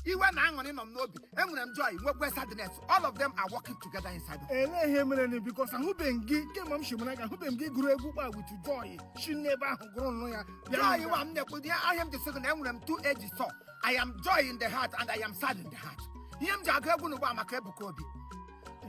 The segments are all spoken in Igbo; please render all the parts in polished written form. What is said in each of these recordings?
Iwe na aṅụrị nọ m n'obi. Enwere m joy, nwekwe sadness. All of them are working together inside of me. Elee ihe mere ni? Because ahụbeghị m gị kemgbe m shimara gị, ahụbeghị m gị gụrụ egwu kpa with joy shi n'ebe ahụ gụrụ nnụ ya bịa. Joy wa m na-ekwu ihe ahịa m ji sị gị na enwere m two ages. So I am joy in the heart and I am sad in the heart. Ihe m ji agụ egwu n'ugbu a maka Ebuka Obi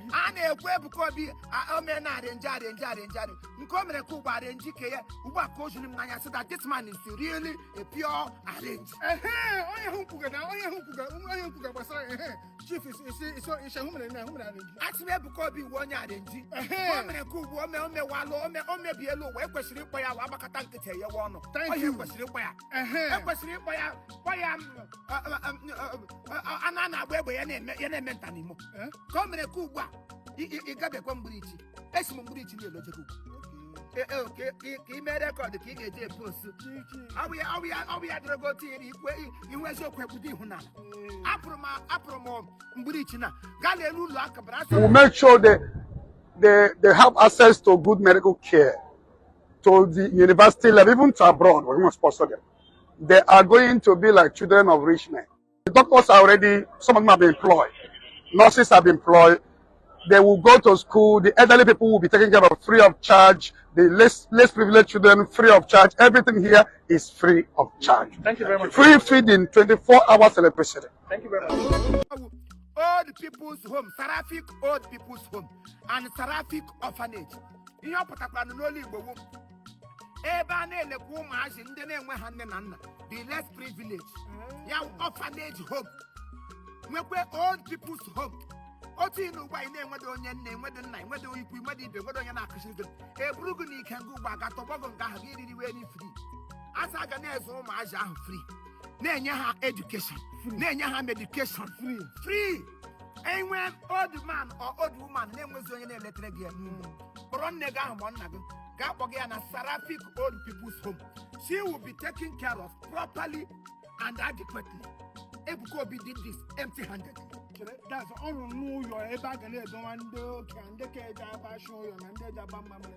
a na-ekwu. Ebuka Obi o mee na arrange, arrange, arrange, arrange nke o mere ka ugbo arrange ke ya ugbu a ka o juru m n'anya sị that this man is really a pure arrange. Ehe, onye hụ kwuga na onye hụ kwuga, onye kwuga gbasara ehe chief isi isi isi ahụ mere na ahụ mere arrange. Asị m Ebuka Obi wu onye arrange. Ehe. O mere ka ugbu o mewalụ o mebiela ụwa. Ekwesịrị ịkpọ ya agbakọta nkịtị enyewe ọnụ. Thank Onye you. kwesịrị ịkpọ ya, ekwesịrị ịkpọ ya, kpọ ya anụ a na-agba egbe ya na-eme nta n'imo. Eh? Ka o mere ka ugbu a ị gabekwa mgbirichi, esi m mgbirichi na-elojego ugbu. Ka ị mee record ka ị ga-eji epost. Ọ bụ ya dịrị gị otu iri ikwe ihu eziokwu ekwudo ihu n'ala. Apụrụ m mgbirichi na gaa n'elu ụlọ akabara asị. We will make sure they have access to good medical care to the university level, even to abroad. We're going to sponsor them. They are going to be like children of rich men. The doctors are already, some of them have been employed. Nurses have been employed. They will go to school. The elderly people will be taken care of free of charge. The less privileged children free of charge. Everything here is free of charge. Thank you very much. Free feeding, 24 hours electricity. Thank you very much. Old People's Home, Seraphic Old People's Home and Seraphic Orphanage. Ihe ọ pụtakwara n'olu Igbo wu ebe a na-elekwa ụmụazị ndị na-enwe ha nne na nna, the less privileged, ya wụ orphanage home, nwekwe old people's home. Otu ị n'ugbu anyị na-enwedo onye nne, enwedo nna, enwedo ikwu, enwedo ibe, enwedo onye na-akụziri gị, eburu gị n'ike nga ugbu a ga tọgbọ gị nga ahụ gị riri wee ni free. Asa ga na-eze ụmụazị ahụ free, na-enye ha education, na-enye ha medication. Free. Free. Enwe old man or old woman na-enwezi onye na-eletere gị ya n'ụlọ, kpọrọ nne gị ahụ ma nna gị gaa kpọga ya na Seraphic Old People's Home. She will be taken care of properly and adequately. Ebuka Obi did this empty handed. Chere, that's ọrụ n'ụlọ ebe a ga na-edowa ndị okenye, ndị ka eji aba shi ụyọ na ndị eji aba mmamịrị.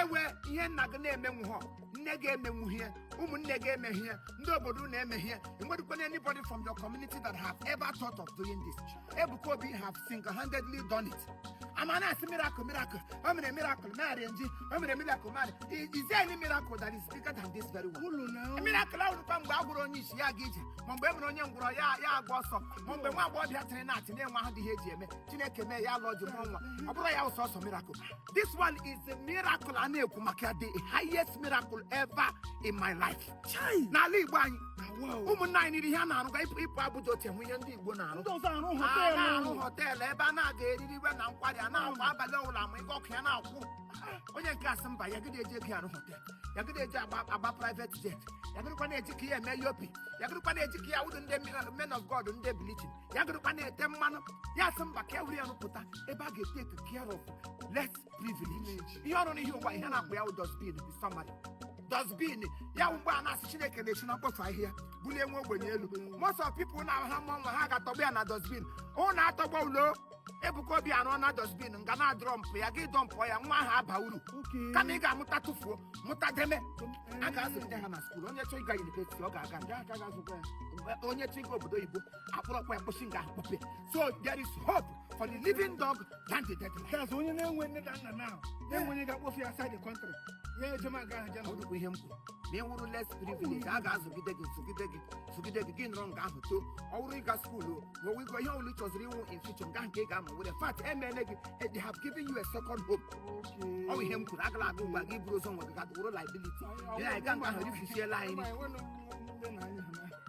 Ewe ihe nna gị na-emenwu, nne gị emenwu ihe, ụmụnne gị emeghe ihe, ndị obodo unu emeghe ihe, enwedịkwana anybody from your community that have ever thought of doing this. Ebuka Obi have single-handedly done it. Ama na-asị miracle, miracle o mere, miracle na arrange o mere, miracle mari. Is there any miracle that is bigger than this very one? Ụlọ na Miracle ahụ mgbe a gwụrụ onye isi ya aga ije, ma mgbe e mere onye ngwụrọ ya agba ọsọ, ma mgbe nwa agbọghọbịa tịrị na atị na-enwe ahụ dị ihe eji eme, Chineke mee ya lụọ ji mụọ nwa. Ọ bụrụ ya sọsọ miracle, this one is the miracle a na-ekwu maka ya, the highest miracle ever in my life. Chai. N'ala Igbo anyị, Wow. ụmụnne anyị niile, ihe a na-arụ ga ịpụ Abuja otu enwe ihe ndị Igbo na-arụ. Ndị ọzọ arụ A na-arụ hotel. Hotel ebe a na-aga eriri iwe na nkwari a na-akwụ abalị ọbụla ma ike ọkụ ya na-akwụ. Onye nke asị mba, ya gịdị eji ego ya arụ hotel, ya gịdị eji agba private jet, ya gịdịkwa na-eji ka ya eme yopi, ya gịdịkwa na-eji ka ya wụrụ ndị men of God, ndị bleaching, ya gịdịkwa na-ete mmanụ. Ya sị mba, ka e were ya rụpụta ebe a ga-etake care of less privilege. Ihe ọrụ n'ihe ụwa, ihe na-akpụ ya wụ dustbin, the summary dustbin ya wụ mgbe a na-asị Chineke na-esi na mkpofu ahịhịa bulie nwa ogbenye elu. Most of people na ha mụọ nwa ha ga-atọgbu ya na dustbin. Ụnụ atọgbo ulo Ebuka Obi arụọ na dustbin nga na dumpụ ya, gị dumpụọ ya, nwa ahụ aba uru. Kama ị ga-amụta tụfuo, mụta deme. A ga-azụlite ha na school. Onye chọọ ịga university, ọ ga-aga. Onye chọọ ịga obodo oyibo, akpọrọkwa ya kpụsị nga ahụ kpọpe. So there is hope for the living dog than the dead lion. That's onye na-enwe nne na nna now, na-enwe onye ga-akpọfe ya outside the country, ya ejem aga ahụ jem. Ọ dịkwa ihe m kwuru ma ị wụrụ less privilege, a ga-azụgide gị, zụgide gị, zụgide gị, gị nọrọ nga ahụ too. Ọ wụrụ ịga school o, ma ọ wụ ihe ọbụla ị chọziri ịnwụ in future, nga ahụ ka ị ga-amụ were fat emeela gị. They have given you a second home. Ọ bụ ihe m kwuru. Agala aga ugbu a gị buru ụzọ nwe gị ga wụrụ liability ya ịga nga ahụ rifusiela anyị.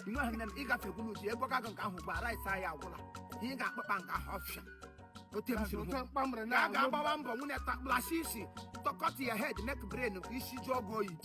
Nwe nne m ịgafekwula uche ego gago nke ahụ gba rice anyị agwụla. Ihe ị ga-akpakpa nke ahụ ọfịa otu m siri hụ ka a ga-agbawa mbọ nwunye takplashi isi cut your head, make brain isi jụọ gị oyi,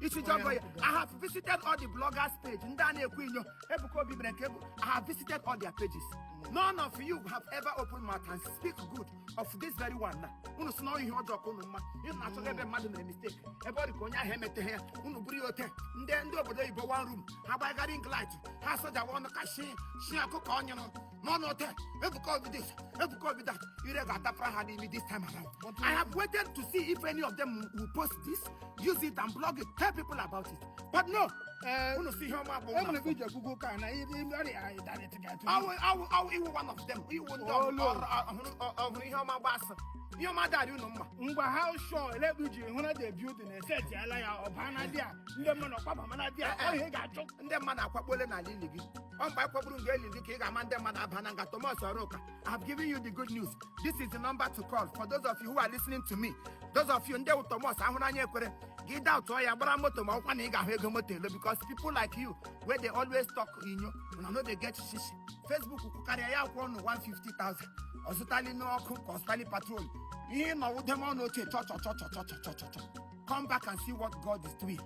isi jụọ gị oyi. I have visited all the bloggers page ndị a na-ekwu inyo Ebuka Obi mere nke bụ. I have visited all their pages. None of you have ever opened mouth and speak good of this very one. Na unu si na ọ ihe ọjọọ ka unu mma. Unu na-achọga ebe mmadụ mere mistake, ebe ọ dị ka onye ahụ emeteghị ya, unu buru ya ote. Ndị obodo oyibo, one room ha gbagara ring light, ha sojawa ọnụ ka shi shi ọkụkọ ọnyụrụ n'ọnụ ote Ebuka Obi this, Ebuka Obi that. Ire ga-atapụra ha n'imi this time around. I have waited to see if any of them will post this, use it and blog it, tell people about it, but no. Ee, Unu si ihe ọma bụ e nwere ebe iji ekwugo ụka na ọrịa ịdarịtịgatụ. Awụ awụ iwu one of them, iwu ndị Olu. ọhụrụ ihe ọma gbasị, ihe ọma darị unu mma. Ngwa, how sure elekpu ji hụ na the building esetiala ya, ọba na dị a, ndị mmadụ ọkwaba mana dị a, ọ ihe ị ga-achụ. Ndị mmadụ akwakpole n'ala ili gị. Ọ mgbe akwagburu nga eli gị ka ị ga-ama ndị mmadụ aba na nga. Thomas Ọrụka, I have given you the good news. This is the number to call for those of you who are listening to me, those of you ndị wụ Thomas ahụrụ anya ekwere gị doubtụọ ya, gbara moto ma ọkwa na ị ga-ahụ ego moto elo, because people like you wey dey always talk inyo, una no dey get shishi. Facebook kwukarịa ya kwụọ nụ 150,000, ọ zụtali n'ọkụ ka ọ zụtali petrol. Ihe ị nọwụ dem ọnụ oche chọ chọ chọ chọ chọ chọ chọ chọ. Come back and see what God is doing.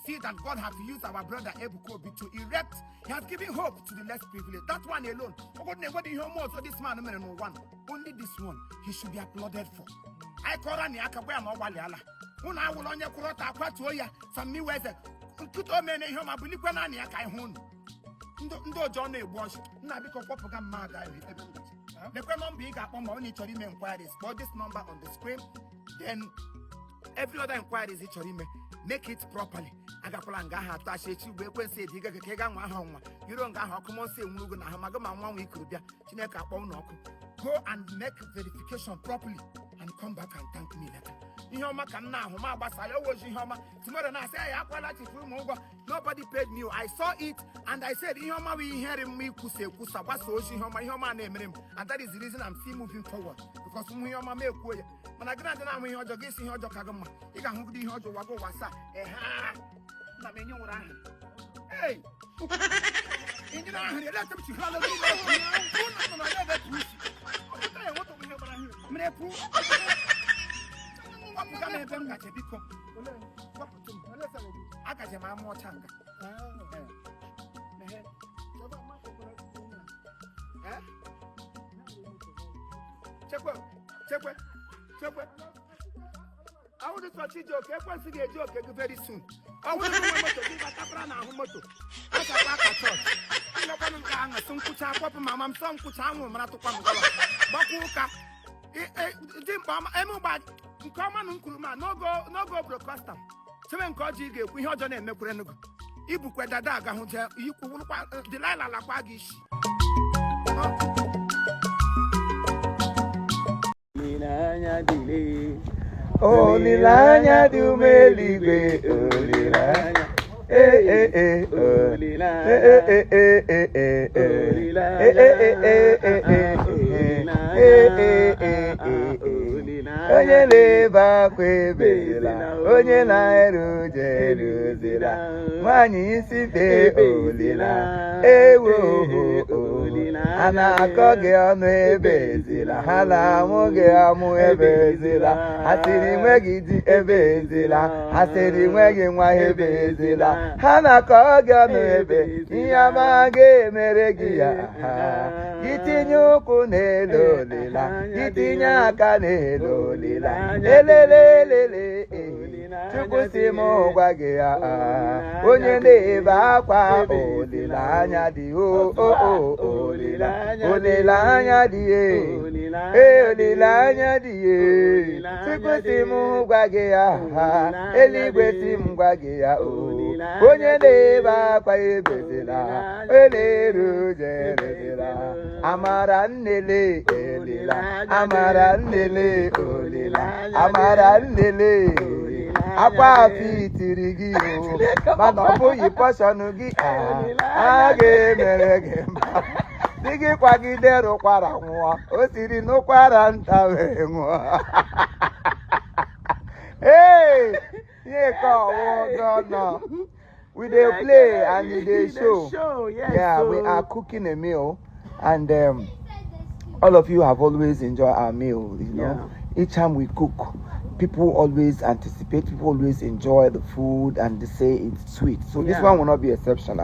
See that God has used our brother Ebuka Obi to erect. He has given hope to the less privileged. That one alone. Ogo na enwede ihe ọma ọzọ this man mere n'ụwa nọ. Only this one, he should be applauded for. Anyị kọrọ na ya aka gwa ya na ọ gbalịala. Unu awụla onye kwụrụ ọtọ akwatuo ya. Sammi Eze nkịta o mere ihe ọma, bulikwe naanị ya ka anyị hụ unu. Ndị ọjọọ na-egbu ọchụ. Nna, biko, kpọpụga mma aga ebe m gaji. Lekwe nọmba ị ga-akpọ ma ọ na ị chọrọ ime inquiries. Kpọọ this number on the screen. Then every other inquiries ị chọrọ ime, make it properly. Agakwala nga ahụ atọ achị echi ugbo ekwensị edi gị ka ị ga nwa aha ọnwa yiro nga ahụ ọkụ mmụọ nsọ enwurugo na ahụ ma gị ma nwa nwa ikuru bịa Chineke akpọ unu ọkụ. Go and make verification properly and come back and thank me later. Ihe ọma ka m na-ahụ ma agbasa ya owoji ihe ọma. Tomorrow na asị ya akwala chifu ụmụ ụgwọ. Nobody paid me. I saw it and I said ihe ọma bụ ihe rị mma ikwusa ekwusa, gbasa ozi ihe ọma. Ihe ọma na-emere m, and that is the reason I'm still moving forward, because mụ ihe ọma m ekwuo ya. Mana gị na-adị na-ahụ ihe ọjọọ gị si ihe ọjọọ ka gị mma, ị ga-ahụgide ihe ọjọọ wago ụwa saa eha. Nna m enye nwụrụ ahụ. Hey! Injina ahụ ele m chi ha lọ n'ime ụlọ nọ na ebe pụ isi. Ọpụta ya nweta ihe gbara ihe. Mere pụ kpọpụga m ebe m gaje, biko. Olee? Kpọpụtụ m. Olee sara gị? Agaje m ama ọcha nga. Ah, Mehe. ebe a makwakwara onye a. Eh? Chekwe, chekwe, chekwe. Awụrụ sọ Chijioke, ekwensị ga-eji oke gị very soon. Ọwụrụ nwe moto gị gatapara n'ahụ moto. Achakwa aka chọọchị. Nnekwanụ nke ahụ sị nkwụcha akwọpụ mama m sọ nkwụcha anwụ mara tụkwa m gawa. Gbakwa ụka. Dị mkpa ọma eme ụgba nke ọma na m kwuru ma n'oge broadcaster. Chebe nke ọjọọ ị ga-ekwu ihe ọjọọ na-emekwere n'ogo. Ibukwe dada agahụ jee ikwu wụrụkwa Delilah lakwa gị isi. Olileanya dịrị. Olileanya dị ume eluigwe, olileanya. Ee, ee, ee, Olileanya. ee, ee, ee, ee, ee, ee. Ee, ee, ee, ee, ee, ee, ee, ee, ee, ee, ee. Onye na-ebe akwa ebela, onye na-eru uju eruzila. Nwaanyị isi mpe olila, ewo a na-akọ gị ọnụ ebezila, ha na-amụ gị amụ ebezila, ha sịrị nweghị di ebezila, ha sịrị nweghị nwa ebezila, ha na-akọ gị ọnụ ebe ihe ọma ga-emere gị ya ha. Gị tinye ụkwụ n'elu olila, gị tinye aka n'elu olila, elele elele ee. Chukwu si m gwa gị ya, ah, onye na-ebe akwa, olileanya dị o o o, olileanya dị e ee, olileanya dị e. Chukwu si m gwa gị ya ha, eluigwe si m gwa gị ya o, onye na-ebe akwa ebezila, onye na-eru uju eruzila. Amara nnele elila, amara nnele olila, amara nnele akwa afọ itiri gị o, mana ọ bụghị portion gị a ga-emere gị mma. Di gị kwagidere ụkwara nwụọ, o siri n'ụkwara nta wee nwụọ. Hey, ihe ka ọwụ nọ. We dey play and e dey show. Show, yes. Yeah, we are cooking a meal, and all of you have always enjoyed our meal. Each time we cook, people always anticipate, people always enjoy the food, and they say it's sweet. So this one will not be exceptional.